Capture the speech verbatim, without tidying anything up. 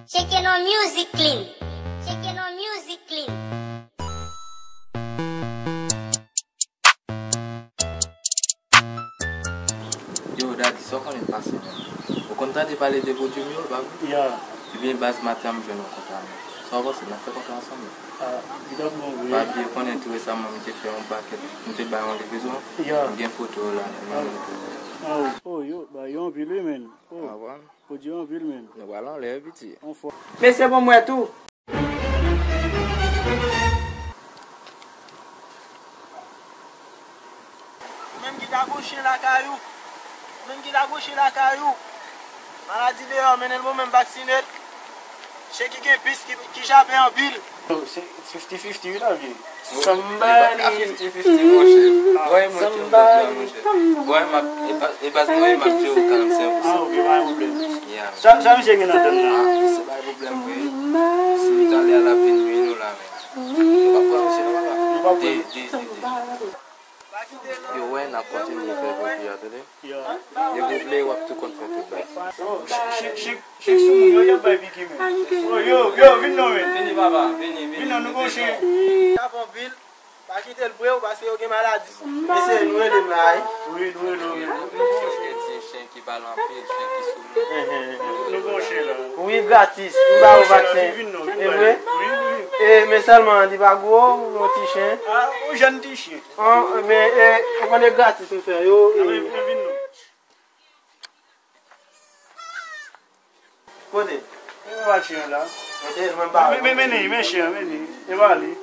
Tcheke non Music Clean. Tcheke non Music Clean. Yo, Daddy, sa w konnen k pase menm? Ou konn tande pale de pwodui m yo, pa vre? Ya, Ebyen, baz, maten an m jwenn yon kontra menm. Sa w panse, n ap fè kontra ansanm menm? ah, li t ap bon vre. Pa bliye, ou konnen tou resaman m te fè yon pakèt, m te bay yon livrezon. Ya. M gen foto yo la menm, m ap montre w. Oh, oh, yo, ba yo anpil wi, men. Ou Oh, konprann? pwodui yo anpil, men. Nou pral anlè, piti. On fwa. Mesye, bon, m wè tou. Ou menm ki ta gon chen lakay ou, ou menm ki ta gon chen lakay ou, maladi deyò, mennen l bon, men m vaksine l. Chen ki gen pis, ki, ki jape anpil. Se fifty fifty wi, la vie. Somebody. Fifty fifty, monchè. Wè, monchè, monchè. Wè, m ap, e baz, mwen, m ap jere w karannsenk pou Ah, san. Ok, pa gen pwoblèm. Yeah. Sa, sa misye gen nan tann la? Ah, se pa pwoblèm, vre. Si talè a l ap vin nwi nou la, men. Nou p ap pran misye, non, papa? Nou p ap De, pran. de, de, de. Yo, wè, n ap kontinye fè pwodui a, tande? Ya. Depi w vle, w ap tou konn fè tout bagay. Oh, chik, chik, chik sou moun yo, y ap bay piki, men. Oh, yo, yo, vin non, men. Vini, papa, vini, vini. Vin non, nou gon chen. T ap anpil, pa kite l pre w, paske yo gen maladi. Mesye, nou rele m la, wi. Wi, nou rele w, men. Yo gen ti chen ki pale anpil, chen ki sou moun. Nou gon chen la. Wi, gratis. M ba ou vaksen. Vin non, E vin vre? non. Wi, wi. E, men sèlman, li pa gwo, yon ti chen. Ah, yon jèn ti chen. An, men, e, ou konnen gratis m fè yo. Ah, men, men vin non. Kote? E pa chen la. Kote? Mwen pa. Men, men, men, men, men chen, men, men. E pa li.